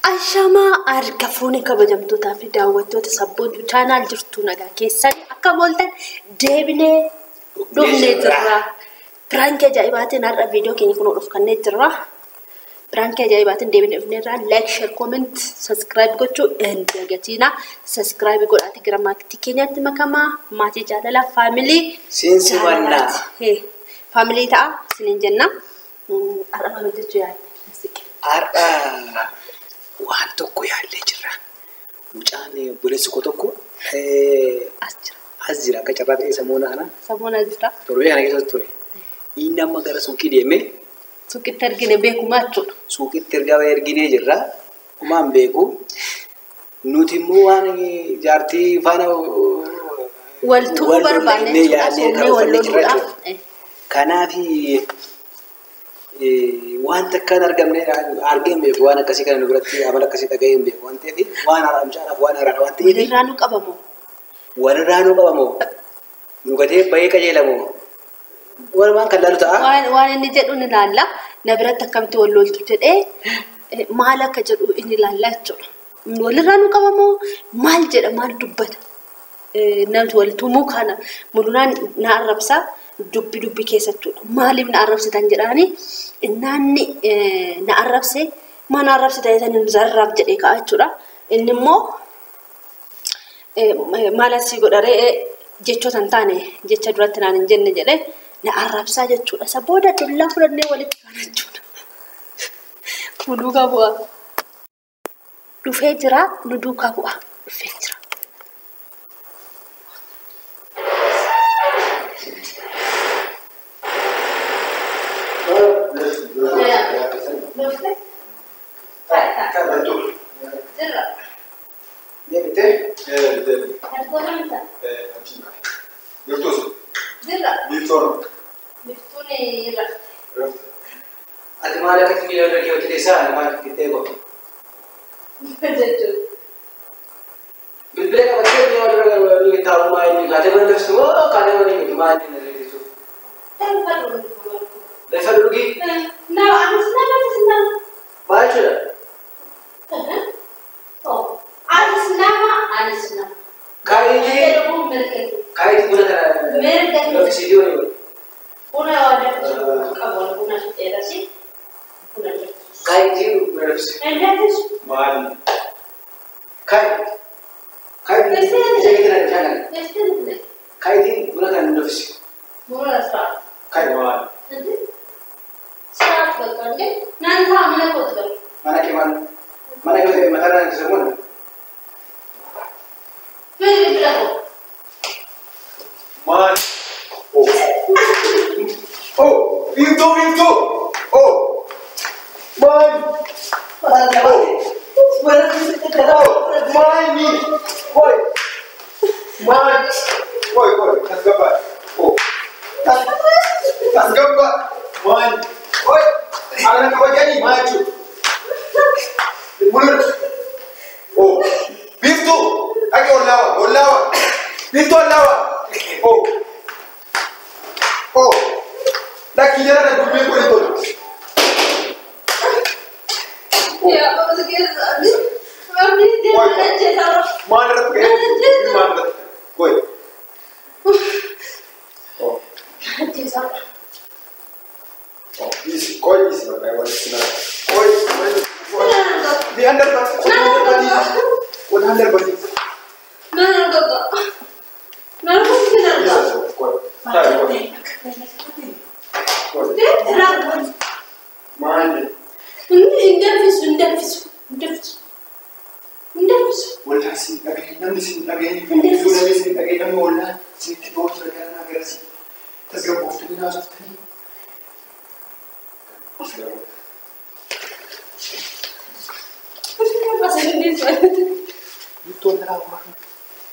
Ashamaa harka fuunee kabajamtootaa fi daawwattoota Sabboontuu Channel jirtu nagaa keessan akka mooltan deebinee dhufnee jirra. Piraankii ajaa'ibaatiin har'a viidiyoo keenya kun dhufkannee jirra. Piraankii ajaa'ibaatiin deebinee dhufneerra. Like, share, comment, subscribe gochuu hin dagatinaa. Subscribe godhaati gara maatii keenyaatti makamaa. Maatii jaalalaa family. Siinsi mannaa. Family ta'a isiniin jenna. Har'a maal hojjechuu yaadne? Har'a waan tokko yaallee jirra. Mucaan obboleessi koo tokko As jira. as jira akka carraa ta'e samoona kana. Samoona as jira. Torbee kana keessa ture. Inni amma gara suuqii deemee Suuqitti argine beekumaa jechuudha. Suuqitti ergaa erginee jirra. Homaan beeku. Nuti immoo waan jaartii faana wal tuquu barbaanne jechuudha. Soomnee wal loluudhaaf. Kanaaf wanta akka hin argamne argee hin beeku waan akkasii kana nu biratti amala akkasii dhaga'ee hin beeku waan ta'eef waan haaraa mucaadhaaf waan haaraadha waan ta'eef. Walirraa nu qabamoo? Walirraa nu qabamoo? Nu gatee bahee qajeelamoo? Waan kan laalu ta'a. Waan inni jedhu ni ilaalla. Na biratti akkamitti wal loltu jedhee maal akka jedhu inni ilaalla jechuudha. Walirraa nu qabamoo? Maal jedha maal dubbata? Namni wal tumuu kana mul'unaan na arrabsaa. Dubbi dubbi keessattuudha. Maaliif na arrabsitan jedhaani innaanni na arrabse maa na arrabsitan jedhanii zarraaf jedhee ka'a jechuudha. Inni immoo maal asii godharee jechoota hin taane jecha duratti naan hin jenne jedhee na arrabsaa jechuudha. Isa booda dullaa fudhannee walitti kaana jechuudha. Nu duukaa bu'a. Dhufee jira nu duukaa bu'a. Dhufee jira. Ati maal akkatti miila irra keewwatte teessaa maal qixxee goote? Bilbila qabattee miila irra inni taa'ummaa inni kaatee mana dafsitu moo kaatee mana miti maal inni irra teessu? Lafa dhugi? Maal jechuudha? Kaayitii buna kana lafisiitii waliin. Kaayitii buna lafisi. Maali? Kaayitii ija kana bishaan kana. Kaayitii buna kana lafisi. Maali? Mana kee maal? Mana kee mataa irraa itti samuun? Maali? Oh! Oh! Biiftuu! Biiftuu! Oh! Maali? Oh! Maali? Oi! Maali? Oi, oi, tasgabbaa. Oh! Tasgabbaa. Maali? Oi! Ana kabajanii maal jechuudha? Mul'atu. Oh! Biiftuu! Dhaqee ollaawa! Ollaawa! Biiftuu ollaawa! Oh! Oh! Lakkii jala na dubbii kun hin tolu. Maal irratti ga'ee? Maal irratti? Koi. Oh. Oh, easy. Koi easy. Koi, koi, koi. Di under bati. Koi under bati. Koi. Koi. Koi. Maali? Waldaa isin dhaga'e namni isin dhaga'e namni isin dhaga'e namni waldaa isinitti dhiyoo jira gara naa gara si tasgabbooftanii haasoftanii. Biiftuu waldaa waan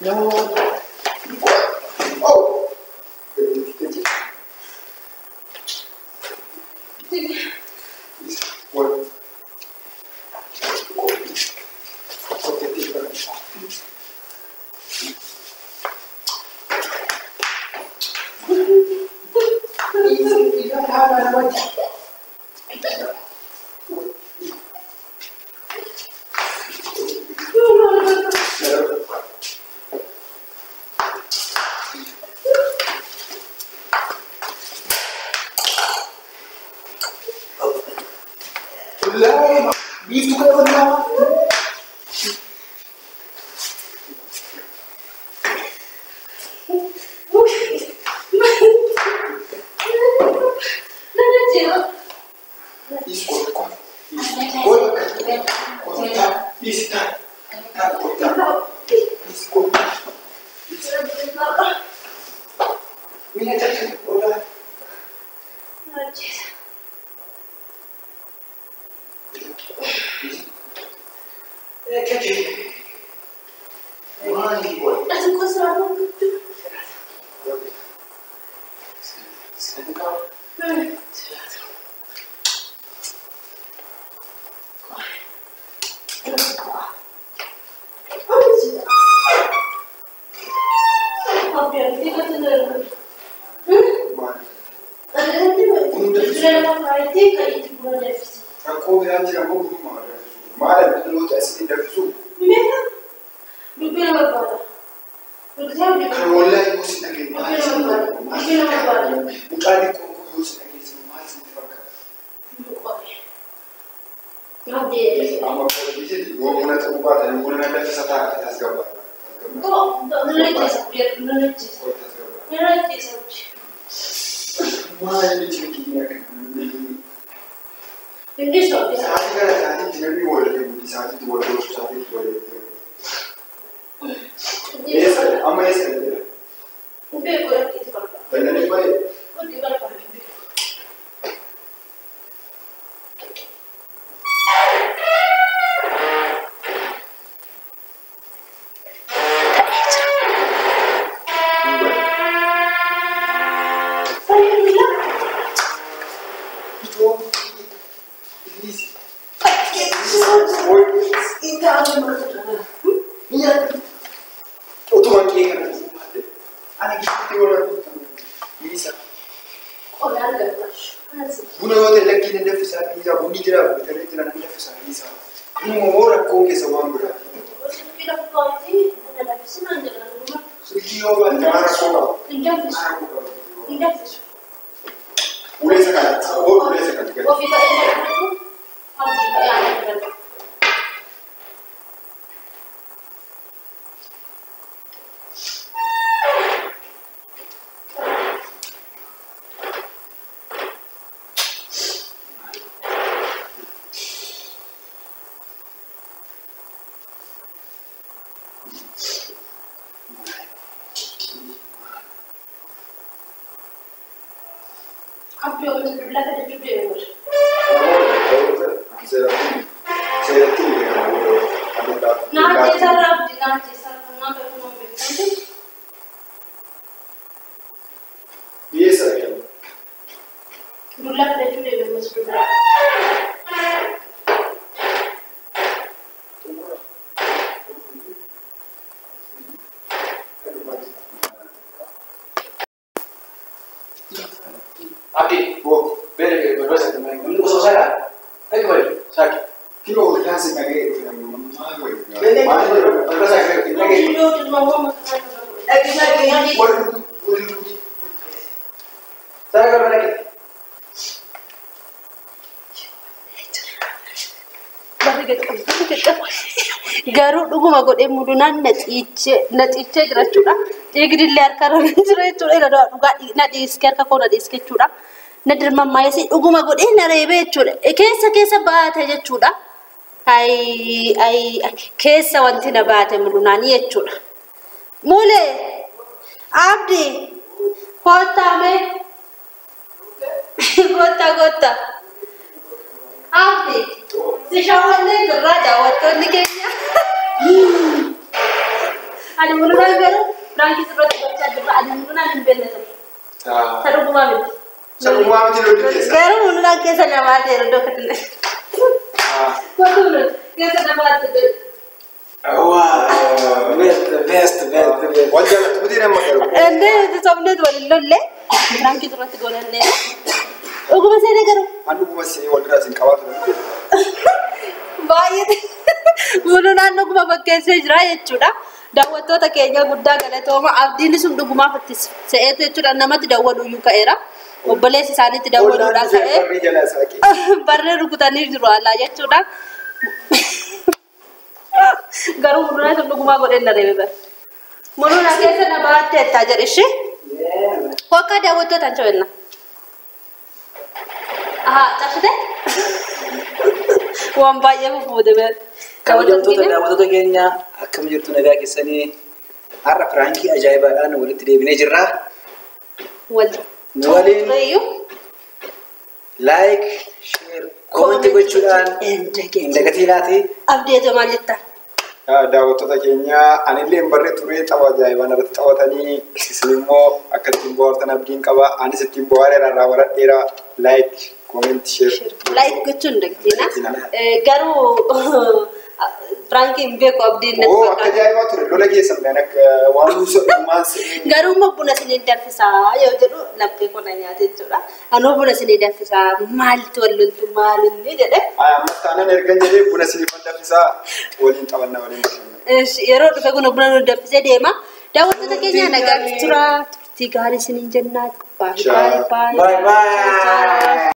nama waan. Oh! Dullaa biiftuu kana dullaa. Garuu dhuguma godhee mudunaan na xiichee jira jechuudha. Dhiigni harka irra jira jechuudha. Dhugaa na dhiiskee harka koo na dhiiskee jechuudha. Na dirmammaayesee dhuguma godhee na reebee jechuudha. Keessa keessa baate jechuudha. Keessa wanti na baate mudunaanii jechuudha. Mulee Abdii kottaa mee kottaa kottaa Abdii si shaawwannee jirraa daawwattoonni keenya. Ani mudunaan garuu piraankii sirratti gochaa jirra. Ani mudunaan hin beekne ture. Isa dhugumaa miti. Isa dhugumaa miti lolli keessa. Garuu mudunaan keessa namaa ta'e iddoo kanatti. Kottu keessa namaa ta'e. Best, best, best. Waan jaallattu miti nama garuu. Endee sobneet waliin lollee piraankii sirratti godhannee. Dhuguma seenee garuu. An dhuguma seenee wal irraa isin qabaatu miti. Baay'ee mudunaan dhuguma fakkeessee jira jechuudha. Daawwattoota keenya guddaa galatooma. Abdiin sun dhugumaaf itti se'eetu jechuudha. Namatti dawwaluyyuu ka'eera. Obboleessi isaaniitti dawwaluudhaan ka'ee Barree jalaa saaqee. barree rukutanii jiru alaa jechuudha. Garuu muduraa sun dhugumaa godhee na reebe bara. Muduraa keessa na baatteettaa jedhe ishee. Kokka daawwattoota hin cabinna. Ahaa cabsite? Waan baay'ee fuffuute beeku. Kabajamtoota daawwattoota keenya akkam jirtu nagaa keessanii har'a piraankii ajaa'ibaadhaan walitti deebinee jirra. Wal. Waliin. Tureeyyuu. Like, share, comment gochuudhaan Hin hin dagatiinaati. Abdeetu maal jettaa? Daawwattoota keenya anillee hin barree turee tapha ajaa'ibaan irratti taphatanii isin immoo akka ittiin bohaartan abdiin qaba. Anis ittiin bohaareera irraa baradheera. Like, comment, share. Like gochuun hin dagatiina. Garuu piraankiin beeku abdiin natti Oo akka fakkaata. ajaa'ibaa ture lola keessan kan akka waan nuusa dhumaan sirrii. Garuu immoo buna isinii danfisaa yoo jedhu laphee koo na nyaate jechuudha. Anuu buna isinii danfisaa maaltu wal loltu maal inni jedhe. Ammas taanaan ergan jedhee buna isinii danfisaa waliin taphannaa waliin bashannana. Yeroo dhufe kun buna nu danfisee deema. Daawwattoota keenya nagaa turaa turtii gaarii isiniin jennaa. Baay'ee baay'ee. Bye bye.